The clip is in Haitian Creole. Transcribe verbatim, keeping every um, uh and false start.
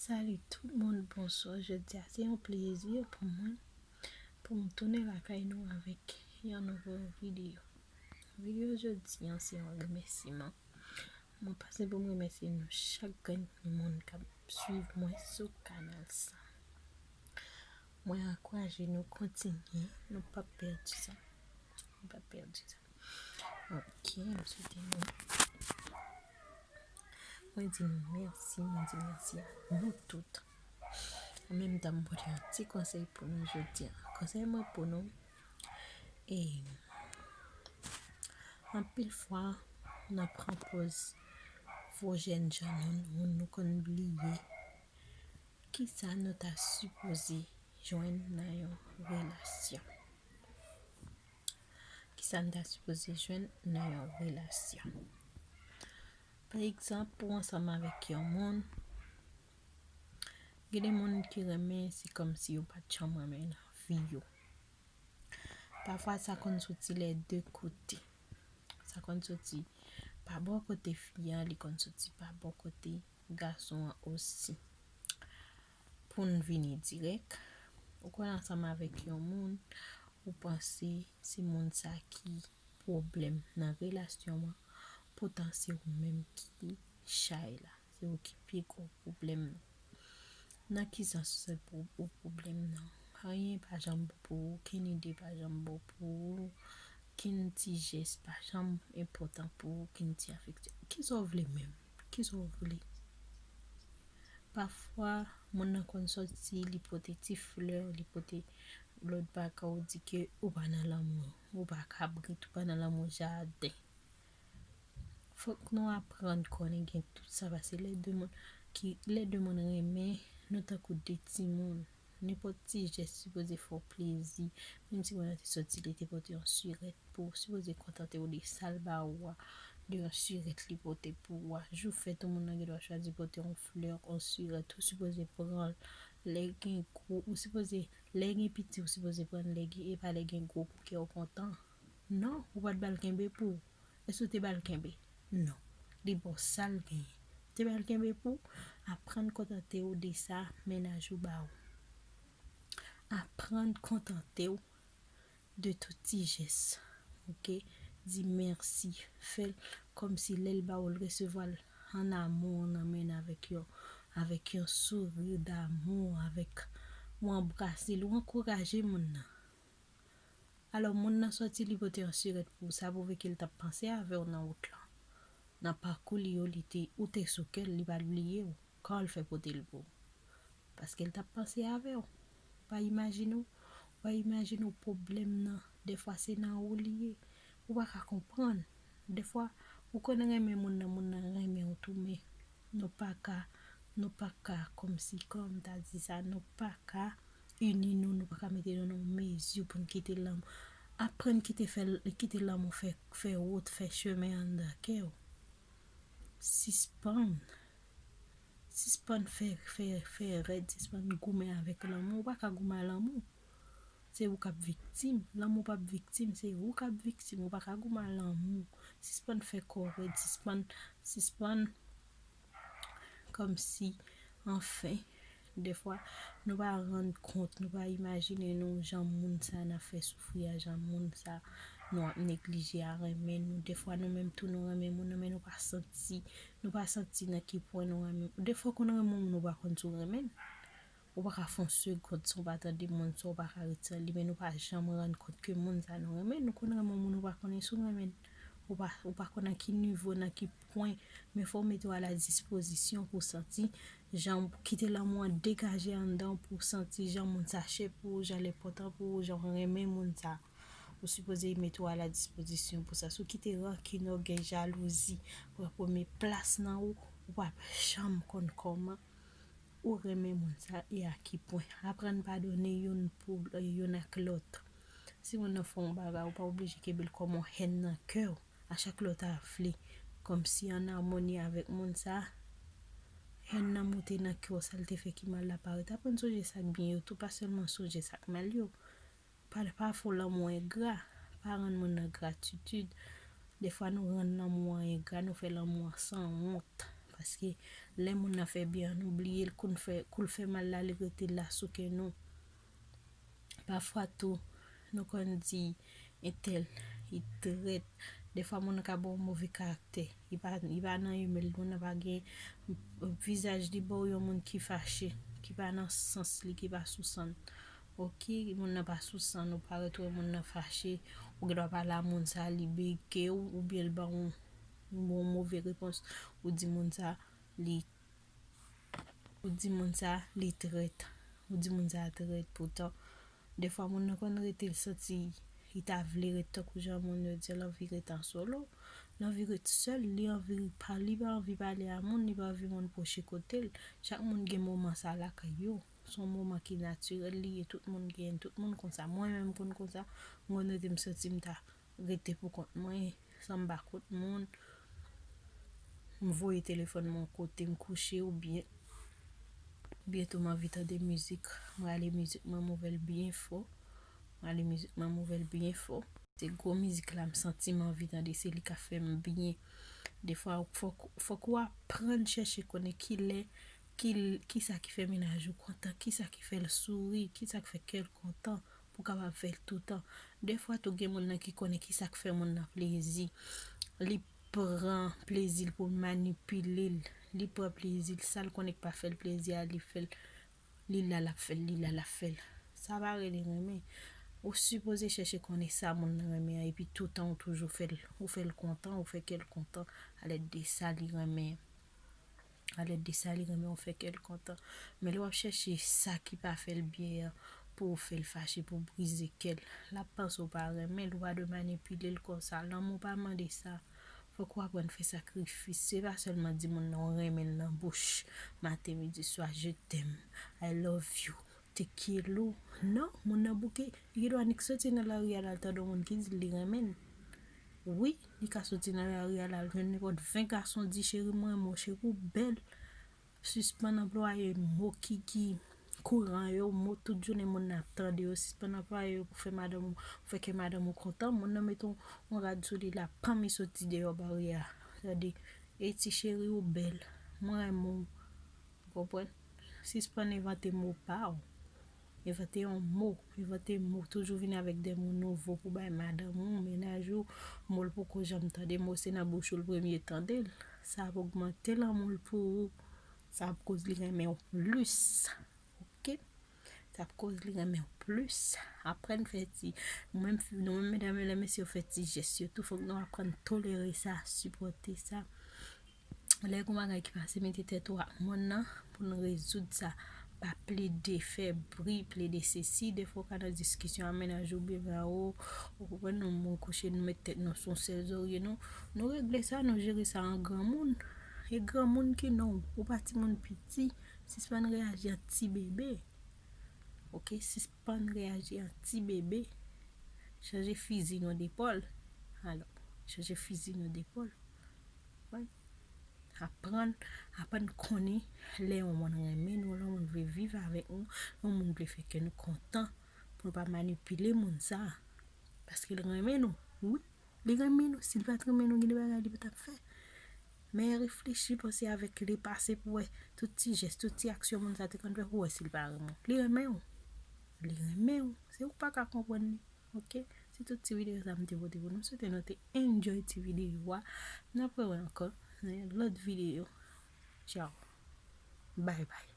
Salut tout moun, bonswa. Jodi a se yon plezi pou mwen pou m tounen lakay nou avèk yon nouvo videyo. Videyo jodi an se yon remèsiman. Mwen pase pou m remèsye nou chak grenn moun k ap swiv mwen sou kanal sa. Mwen ankouraje nou kontinye, nou p ap pèdi sa. Nou p ap pèdi sa. Ok, m swete nou. Mwen di nou mèsi, mwen di mèsi a nou tout. An menm tan, m pote yon ti konsèy pou nou jodi a. Konsèy mwen pou nou, e, anpil fwa, nan pran pòz fo jènjan nou, nou, nou konn bliye kisa nou ta sipoze jwenn nan yon relasyon. Kisa n ta sipoze jwenn nan yon relasyon? Pa egzanp, ou ansanm avèk yon moun, gen de moun ki renmen, se kòmsi yo pa t janm renmen nan vi yo. Pafwa, sa konn soti lè de kote. Sa konn soti pa bò kote fi a, li konn soti pa bò kote gason an osi. Pou n vini dirèk, ou konn ansanm avèk yon moun, ou panse se moun sa ki pwoblèm nan relasyon an, poutan se ou menm ki chay la, se ou ki pi gwo pwoblèm nan. Nan ki sans se pou ou pwoblèm nan? Anyen pa janm bon pou ou, okenn ide pa janm bon pou ou, okenn ti jès pa janm enpòtan pou ou, okenn ti afeksyon. Kisa w vle menm? Kisa w vle? Pafwa, moun nan konn soti, li pote ti flè, li pote lòt bagay, ou di ke ou pa nan lanmou, ou pa kabrit, ou pa nan lanmou jaden. Fòk nou aprann konnen gen tout sa, paske lè de moun ki, lè de moun renmen, nou tankou de timoun. Nenpòt ti jès sipoze fè w plezi. Menm si moun nan te soti, li te pote yon sirèt pou ou, sipoze kontante w de sa l ba ou a, de yon sirèt li pote pou ou a. Jou fèt ou, moun nan gen dwa chwazi pote yon flè, yon sirèt, ou sipoze pran l. Lè gen gwo, ou sipoze, lè gen piti, ou sipoze pran l, lè gen, e pa lè gen gwo pou kè w kontan. Non, ou pa t ba l kenbe pou ou. Èske w te ba l kenbe? Non. Li ba w sa l genyen. Ou te ba l kenbe pou ou? Aprann kontante w de sa mennaj ou ba ou. Aprann kontante w de tout ti jès. Ok? Di mèsi. Fè l kòmsi lè l ba ou l, resevwa l an amou, nan men l avèk yon, avèk yon souri damou, avèk, ou anbrase l, ou ankouraje moun nan. Alò, moun nan soti, li pote yon sirèt pou ou, sa pwouve ke l t ap panse avè w nan wout lan. Nan pakou li yo, li te, ou te sou kè l, li pa t bliye w. Kòman l fè pote l pou ou? Paske l t ap panse avè w. Ou pa imajine w, ou pa imajine w pwoblèm nan. Dèfwa se nan ou li ye. Ou pa ka konprann. Dèfwa, ou konn renmen moun nan, moun nan renmen w tou, men nou pa ka, nou pa ka, kòmsi, kòman m ta di sa, nou pa ka ini nou, nou pa ka mete nou nan yon mezi pou n kite lanmou. Aprann kite fè, kite lanmou fè, fè wout, fè chemen anndan kè w. Sispann. Sispann fè, fè, fè rèd, sispann goumen avèk lanmou. Ou pa ka goumen a lanmou. Se ou k ap viktim. Lanmou p ap viktim, se ou k ap viktim. Ou pa ka goumen a lanmou. Sispann fè kò rèd, sispann, sispann kòmsi, anfen, dèfwa, nou pa rann kont, nou pa imajine nou jan moun sa n ap fè soufri a, jan moun sa nou ap neglije a renmen nou. Dèfwa, nou menm tou, nou renmen moun nan, men nou pa santi, nou pa santi nan ki pwen nou renmen. Dèfwa, w konn renmen yon moun, ou pa konn si w renmen l. Ou pa ka fè yon segond san w pa tande moun sa, ou pa ka ret san li, men nou pa janm rann kont ke moun sa nou renmen. Nou konn renmen yon moun, ou pa konnen si w renmen l. Ou pa, ou pa konn nan ki nivo, nan ki pwen, men fò w mete w a la dispozisyon pou w santi jan w kite lanmou an degaje anndan w, pou w santi jan moun sa chè pou ou, jan l enpòtan pou ou, jan w renmen moun sa. Ou sipoze mete w a la dispozisyon pou sa. Si w kite rankin, ògèy, jalouzi pran premye plas nan ou, ou p ap janm konn kòman ou renmen moun sa e a ki pwen. Aprann padone youn pou, youn ak lòt. Si moun nan fè yon bagay, ou pa oblije kenbe l kòm yon hèn nan kè w. A chak lè w ta vle kòmsi ann amoni avèk moun sa, hèn nan moute nan kè w, sa l te fè ki mal la parèt. Aprann sonje sa k byen yo tou, pa sèlman sonje sa k mal yo. Pa, pa fè w lanmou engra. Pa rann moun nan gratitid. Dèfwa, nou rann lanmou an engra, nou fè lanmou an sanwont. Paske lè moun nan fè byen an, nou bliye l, kou n fè, kou l fè mal la, li rete la sou kè nou. Pafwa tou, nou konn di entèl, li trèt. Defwa moun nan ka ba w move karaktè. Li pa, li pa nan imèl, moun nan pa gen vizaj li ba w yon moun ki fache, ki pa nan sans li, ki pa sou san. Ok, moun nan pa sou san, ou parèt wè moun nan fache, ou gendwa pale a moun sa, li beke w, oubyen l ba w yon, yon move repons, ou di moun sa, li, ou di moun sa, li trèt, ou di moun sa trèt, poutan, defwa moun nan konn rete, l santi li ta vle ret tankou jan moun yo di, l anvi ret an solo, l anvi ret sèl, li anvi pa, li pa anvi pale a moun, li pa anvi moun pwoche kote l. Chak moun gen moman sa lakay yo. Se yon moman ki natirèl li ye, tout moun gen, tout moun konsa. Mwen menm konn konsa, mwen rete m santi m ta rete pou kont mwen, san m pa kot moun. M voye telefòn mwen yon kote, m kouche oubyen, byento m anvi tande mizik, m rale mizik mwen, m ouvè l byen fò. M rale mizik mwen, m ouvè l byen fò. Se gwo mizik la m santi m anvi tande, se li k ap fè m byen. Defwa, fòk, fòk ou aprann chèche konnen kilè, ki, kisa ki fè mennaj ou kontan, kisa ki fè l souri, kisa ki fè kè l kontan, pou w kapab fè l toutan. Defwa tou gen moun nan ki konnen kisa k fè moun nan plezi. Li pran plezi l pou l manipile l. Li pran plezi l, sa l konnen k pa fè l plezi a, li fè l. Li la, l ap fè l, li la, l ap fè l. Sa pa rele renmen. Ou sipoze chèche konnen sa moun nan renmen an, epi toutan ou toujou fè l, ou fè l kontan, ou fè kè l kontan, alèd de sa li renmen. Alèd de sa li renmen, ou fè kè l kontan. Men lè w ap chèche sa ki pa fè l byen an, pou w fè l fache, pou w brize kè l, l ap panse w pa renmen l, ou pa dwe manipile l konsa. Lanmou pa mande sa. Fòk ou aprann fè sakrifis. Se pa sèlman di moun nan ou renmen l nan bouch, maten, midi, swa, je t'aime, I love you, te quiero. Non, moun nan bouke, li gendwa nik soti nan lari a, l al tande yon moun ki di l li renmen l. Wi, li ka soti nan lari a, l al jwenn nenpòt ven gason, di, cheri, mwen renmen w, cheri, ou bèl. Sispann anplwaye mo ki, ki kouran yo, mo tout jounen moun nan ap tande yo. Sispann anplwaye yo pou fè madanm ou, pou fè kè madanm ou kontan. Moun nan mete yon, yon rad sou li la, panm, li soti deyò baryè a. Tande, e ti cheri, ou bèl. Mwen renmen w. Ou konprann? Sispann envante mo pa w. Envante yon mo. Envante mo. Toujou vin avèk de mo nouvo pou bay madanm ou, mennaj ou. Mo l poko janm tande, mo se nan bouch ou l premye tande l. Sa ap ogmante lanmou l pou ou. Sa ap koz li renmen w plis. Ok? Sa ap koz li renmen w plis. Aprann fè ti, nou menm fi, nou menm medam yo, lè mesye yo fè ti jès yo tou, fòk nou aprann tolere sa, sipòte sa. Lè gen yon bagay ki pase, mete tèt ou ak moun nan pou n rezoud sa. Pa plede fè bri, plede sesi. Defwa w ka nan diskisyon a mennaj ou byen ba ou, ou konprann, nou moun kouche, nou met tèt nou sou sèl zorye nou. Nou regle sa, nou jere sa an granmoun. E granmoun ki non, ou pa timoun piti. Sispann reyaji an ti bebe. Ok, sispann reyaji an ti bebe. Chanje fizi nan depòl. Alò, chanje fizi nan depòl. Wi. Aprann, aprann konnen lè yon moun renmen nou, lè yon moun vle viv avèk nou, lè yon moun vle fè kè nou kontan, pou nou pa manipile moun sa. Paske l renmen nou, wi. Li renmen nou. Si l pa t renmen nou, gen de bagay li pa t ap fè. Men reflechi, panse avèk le pase pou wè tout ti jès, tout ti aksyon moun sa te konn fè, pou wè si l pa renmen w. Li renmen w. Li renmen w. Se ou k pa ka konprann li. Ok? Se tout ti videyo sa m te pote pou nou. M swete nou te enjoy ti videyo a. N ap rewè ankò nan yon lòt videyo. Tchaw. Bye bye.